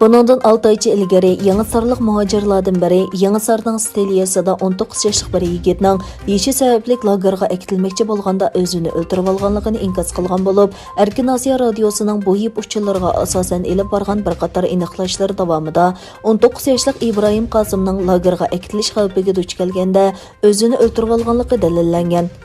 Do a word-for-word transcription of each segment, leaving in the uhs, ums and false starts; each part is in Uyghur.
بۇنىڭدىن ئالتە ئايچە ئىلگىرى يېڭىسارلىق مۇھاجىرلاردىن بىرى يېڭىسارنىڭ ستېلىيەسىدا ئون توققۇز ياشلىق بىر يىگىتنىڭ يېشى سەۋەبلىك لاگېرغا ئەكېتىلمەكچى بولغاندا ئۆزىنى ئۆلتۈرۈۋالغانلىقىنى ئىنكاس قىلغان بولۇپ، ئەركىن ئاسىيا رادىيوسىنىڭ بۇ يىپ ئۇچۇرلىرىغا ئاساسەن ئېلىپ بارغان بىر قاتار ئېنىقلاشلىرى داۋامىدا ئون توققۇز ياشلىق ئىبراھىم قاسىمنىڭ لاگېرغا ئەكېتىلىش خەۋپىگە دۇچ كەلگەندە ئۆزىنى ئۆلتۈرۈۋالغانلىقى دەلىللەنگەن.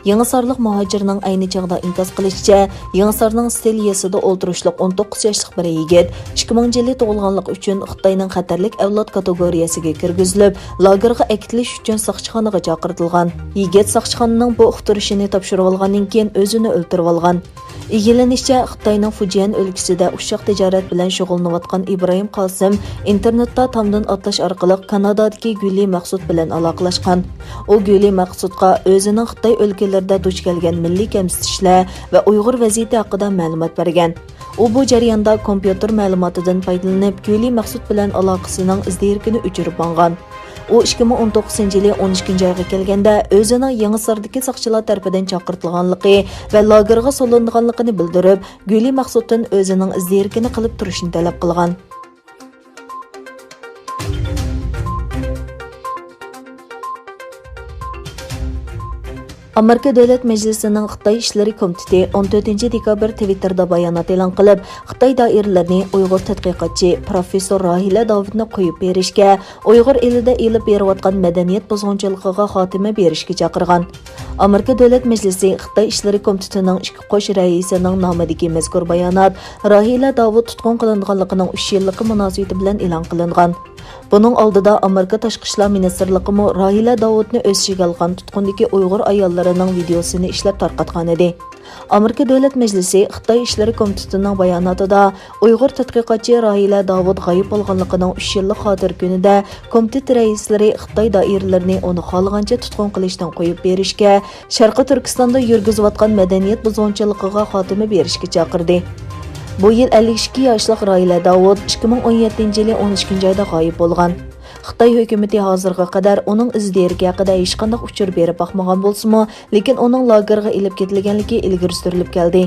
يېڭىسارلىق مۇھاجىرنىڭ ئەينى چاغدا ئىنكاس قىلىشىچە، يېڭىسارنىڭ ستېلىيەسىدە ئولتۇرۇشلۇق ئون توققۇز ياشلىق بىر يىگىت ئىككى مىنىنچى يىلى تۇغۇلغانلىقى ئۈچۈن خىتاينىڭ خەتەرلىك ئەۋلاد كاتېگورىيەسىگە كىرگۈزۈلۈپ، لاگېرغا ئەكېتىلىش ئۈچۈن ساقچىخانىغا چاقىرتىلغان. يىگىت ساقچىخانىنىڭ بۇ ئۇقتۇرۇشىنى تاپشۇرۇۋالغاندىن كېيىن ئۆزىنى ئۆلتۈرۈۋالغان. ئىگىلىنىشىچە، خىتاينىڭ فۇجيەن ئۆلكىسىدە ئۇششاق تىجارەت بىلەن شۇغۇللىنىۋاتقان ئىبراھىم قاسىم ئىنتېرنېتتا تامدىن ئاتلاش ئارقىلىق كانادادىكى گۈلى مەخسۇت بىلەن ئالاقىلەشكەن. ئۇ گۈلى مەخسۇتقا ئۆزىنىڭ خىتاي ئۆلكىلىرىدە دۇچ كەلگەن مىللىي كەمسىتىشلەر ۋە ئۇيغۇر ۋەزىيىتى ھەققىدە مەلۇمات بەرگەن. ئۇ بۇ جەرياندا كومپيۇتېر مەلۇماتىدىن پايدىلىنىپ، گۈلى مەخسۇت بىلەن ئالاقىسىنىڭ ئىز دېرىكىنى ئۆچۈرۈپ ماڭغان. ئۇ ئىككى مىڭ ئون توققۇزىنچى يىلى ئون ئىككىنچى ئايغا كەلگەندە ئۆزىنىڭ يېڭىساردىكى ساقچىلار تەرىپىدىن چاقىرتىلغانلىقى ۋە لاگېرغا سولىنىدىغانلىقىنى بىلدۈرۈپ، گۈلى مەخسۇتتىن ئۆزىنىڭ ئىز دېرىكىنى قىلىپ تۇرۇشنى تەلەپ قىلغان. ئامېرىكا دۆلەت مەجلىسىنىڭ خىتاي ئىشلىرى كومىتېتى ئون تۆتىنچى دېكابىر تىۋىتتېردا بايانات ئېلان قىلىپ، خىتاي دائىرىلىرىنى ئۇيغۇر تەتقىقاتچى پروفېسسور راھىلە داۋۇتنى قويۇپ بېرىشكە، ئۇيغۇر ئېلىدە ئېلىپ بېرىۋاتقان مەدەنىيەت بۇزغۇنچىلىقىغا خاتىمە بېرىشكە چاقىرغان. ئامېرىكا دۆلەت مەجلىسى خىتاي ئىشلىرى كومىتېتىنىڭ ئىككى قوش رەئىسىنىڭ نامىدىكى مەزكۇر بايانات راھىلە داۋۇت تۇتقۇن قىلىنغانلىقىنىڭ ئۈچ يىللىقى مۇناسىۋىتى بىلەن ئېلان قىلىنغان. بۇنىڭ ئالدىدا ئامېرىكا تاشقى ئىشلار مىنىستىرلىقىمۇ راھىلە داۋۇتنى ئۆز ئىچىگە ئالغان تۇتقۇندىكى ئۇيغۇر ئاياللىرىنىڭ ۋىدېيوسىنى ئىشلەپ تارقاتقانىدى. ئامېرىكا دۆلەت مەجلىسى خىتاي ئىشلىرى كومىتېتىنىڭ باياناتىدا ئۇيغۇر تەتقىقاتچى راھىلە داۋۇت غايىب بولغانلىقىنىڭ ئۈچ يىللىق خاتىرە كۈنىدە كومىتېت رەئىسلىرى خىتاي دائىرىلىرىنى ئۇنى خالىغانچە تۇتقۇن قىلىشتىن قويۇپ بېرىشكە، شەرقىي تۈركىستاندا يۈرگۈزۈۋاتقان مەدەنىيەت بۇزغۇنچىلىقىغا خاتىمە بېرىشكە چاقىردى. بۇ يىل ئەللىك ئىككى ياشلىق راھىلە داۋۇت ئىككى مىڭ ئون يەتتىنچى يىلى ئون ئىككىنچى ئايدا غايىب بولغان. خىتاي ھۆكۈمىتى ھازىرغا قەدەر ئۇنىڭ ئىز دېرىكى ھەققىدە ھېچقانداق ئۇچۇر بېرىپ باقمىغان بولسىمۇ، لېكىن ئۇنىڭ لاگېرغا ئېلىپ كېتىلگەنلىكى ئىلگىرى سۈرۈلۈپ كەلدى.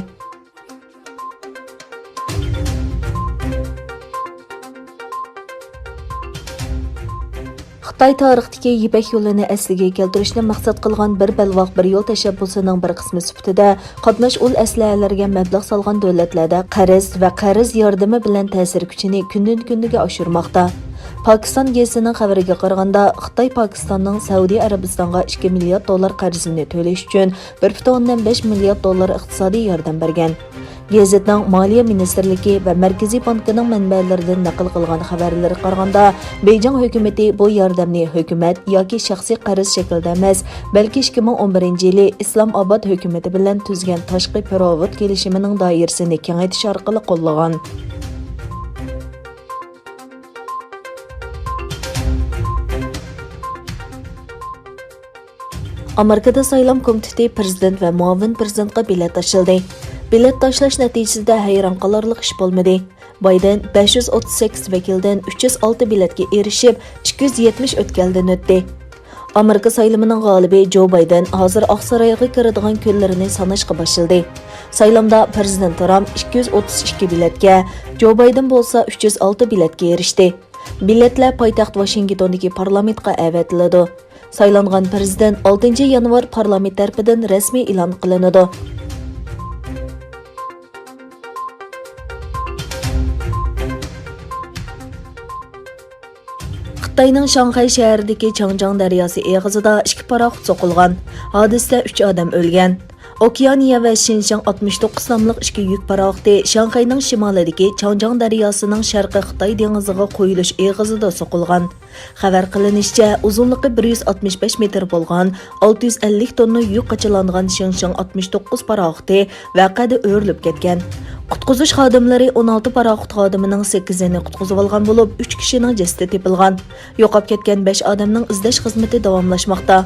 خىتاي تارىختىكى يىپەك يولىنى ئەسلىگە كەلتۈرۈشنى مەقسەت قىلغان بىر بەلباغ بىر يول تەشەببۇسىنىڭ بىر قىسمى سۈپىتىدە، قاتناش ئۇل ئەسلىھەلەرگە مەبلەغ سالغان دۆلەتلەردە قەرز ۋە قەرز ياردىمى بىلەن تەسىر كۈچىنى كۈندىن-كۈنگە ئاشۇرماقتا. پاكىستان گېزىتىنىڭ خەۋىرىگە قارىغاندا، خىتاي پاكىستاننىڭ سەئۇدى ئەرەبىستانغا ئىككى مىليارد دوللار قەرزىنى تۆلەش ئۈچۈن بىر پۈتۈن ئوندىن بەش مىليارد دوللار ئىقتىسادىي ياردەم بەرگەن. گېزىتنىڭ مالىيە مىنىستىرلىكى ۋە مەركىزىي بانكىنىڭ مەنبەلىرىدىن نەقىل قىلغان خەۋەرلىرىگە قارىغاندا، بېيجىڭ ھۆكۈمىتى بۇ ياردەمنى ھۆكۈمەت ياكى شەخسىي قەرز شەكلىدە ئەمەس، بەلكى ئىككى مىڭ ئون بىرىنچى يىلى ئىسلام ئاباد ھۆكۈمىتى بىلەن تۈزگەن تاشقى پېرېۋوت كېلىشىمىنىڭ دائىرىسىنى كېڭەيتىش ئارقىلىق قوللىغان. ئامېرىكىدا سايلام كومىتېتى پىرېزىدېنت ۋە مۇئاۋىن پىرېزىدېنتقا بېلەت تاشلىدى. بېلەت تاشلاش نەتىجىسىدە ھەيران قالارلىق ئىش بولمىدى. بايدېن بەش يۈز ئوتتۇز سەككىز ۋەكىلدىن ئۈچ يۈز ئالتە بېلەتكە ئېرىشىپ، ئىككى يۈز يەتمىش ئۆتكەلدىن ئۆتتى. ئامېرىكا سايلىمىنىڭ غالىبى جو بايدېن ھازىر ئاق سارايغا كىرىدىغان كۈنلىرىنى ساناشقا باشلىدى. سايلامدا پىرېزىدېنت ترامپ ئىككى يۈز ئوتتۇز ئىككى بېلەتكە، جو بايدېن بولسا ئۈچ يۈز ئالتە بېلەتكە ئېرىشتى. بېلەتلەر پايتەخت ۋاشىنگتوندىكى پارلامېنتقا ئەۋەتىلىدۇ. سايلانغان پىرېزىدېنت ئالتىنچى يانۋار پارلامېنت تەرىپىدىن رەسمىي ئېلان قىلىنىدۇ. خىتاينىڭ شاڭخەي شەھىرىدىكى چاڭجياڭ دەرياسى ئېغىزىدا ئىككى پاراخوت سوقۇلغان. ھادىسىدە ئۈچ ئادەم ئۆلگەن. ئوكېئانىيە ۋە شىنشىڭ ئاتمىش توققۇز ناملىق ئىككى يۈك پاراخوتى شاڭخەينىڭ شىمالىدىكى چاڭجياڭ دەرياسىنىڭ شەرقىي خىتاي دېڭىزىغا قۇيۇلۇش ئېغىزىدا سوقۇلغان. خەۋەر قىلىنىشىچە، ئۇزۇنلۇقى بىر يۈز ئاتمىش بەش مېتىر بولغان ئالتە يۈز ئەللىك توننا يۈك قاچىلانغان شىڭشىڭ ئاتمىش توققۇز پاراخوتى ۋەقەدە ئۆرۈلۈپ كەتكەن. قۇتقۇزۇش خادىملىرى ئون ئالتە پاراخوت خادىمىنىڭ سەككىزىنى قۇتقۇزۇۋالغان بولۇپ، ئۈچ كىشىنىڭ جەسىتى تېپىلغان. يوقاپ كەتكەن بەش ئادەمنىڭ ئىزدەش خىزمىتى داۋاملاشماقتا.